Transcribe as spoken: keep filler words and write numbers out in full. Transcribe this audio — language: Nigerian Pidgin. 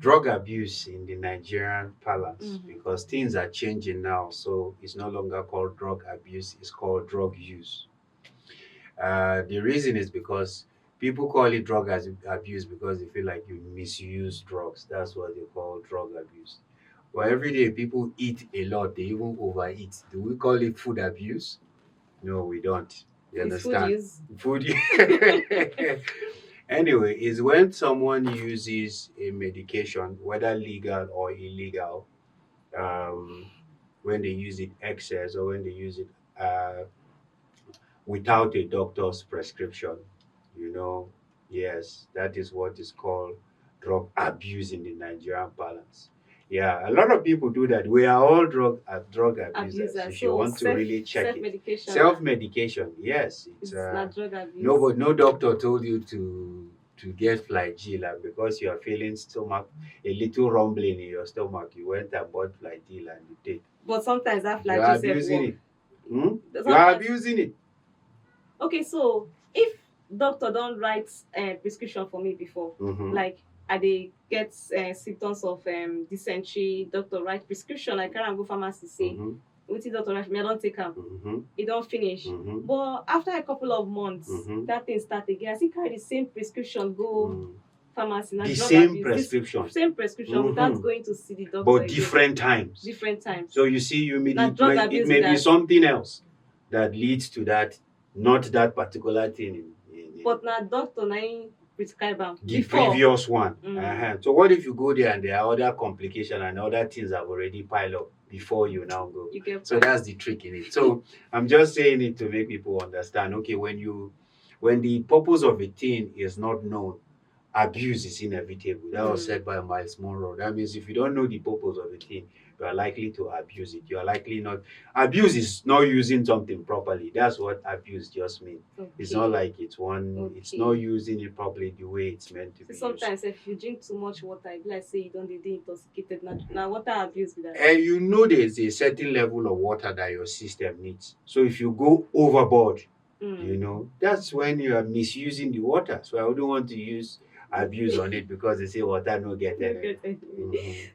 Drug abuse in the Nigerian parlance, Mhm. because things are changing now. So it's no longer called drug abuse, it's called drug use. Uh, the reason is because people call it drug as abuse because they feel like you misuse drugs. That's what they call drug abuse. But every day people eat a lot, they even overeat. Do we call it food abuse? No, we don't. You It's food understand? Use. Food. Anyway, is when someone uses a medication, whether legal or illegal, um, when they use it excess or when they use it uh, without a doctor's prescription. You know, yes, that is what is called drug abuse in the Nigerian parlance. Yeah, a lot of people do that. We are all drug uh, drug abusers. Abusers. If you So want to self, really check self it, medication. Self medication, yes, it's It's uh, not drug abuse. No, but no doctor told you to to get Flagyl, and because you are feeling stomach, a little rumbling in your stomach, you went and bought Flagyl and you take. But sometimes that You are Flagyl self abusing work. It. Hmm? You are Sometimes abusing it. Okay, so if doctor don write uh, prescription for me before, Mhm. Like I dey get uh, symptoms of um, dysentery, doctor write prescription, I carry am go pharmacy, say Mhm. wetin doctor write for me, I don take am, Mhm. e don finish. Mhm. But after a couple of months, Mhm. that thing start again. I still carry the same prescription go Mm. pharmacy. Na The drug same abuse. This prescription. Same prescription without Mhm. Going to see the doctor But again. Different times. Different times. So you see, you may, Na it, drug may, it abuse may be be that. Something else that leads to that, not that particular thing. In, in, in But na doctor na him prescribe am the before. Previous one. Mm. Uh-huh. So what if you go there and there are other complication and other things have already piled up before you now go? You get So that's the trick in it. So I'm just saying it to make people understand. Okay, when you when the purpose of a thing is not known, abuse is inevitable. That was Mm. said by Myles Munroe. That means if you don't know the purpose of a thing, you are likely to abuse it. You are likely not. Abuse is not using something properly. That's what abuse just means. It's Okay. Not like it's one. It's Okay. Not using it properly the way it's meant to So be used. Sometimes if you drink too much water, e be like say you don dey dey intoxicated. Na na water abuse be that. And you know there's a certain level of water that your system needs. So if you go overboard, Mm. you know, that's when you are misusing the water. So I wouldn't want to use abuse on it because they say water no get No energy. get energy. Mhm.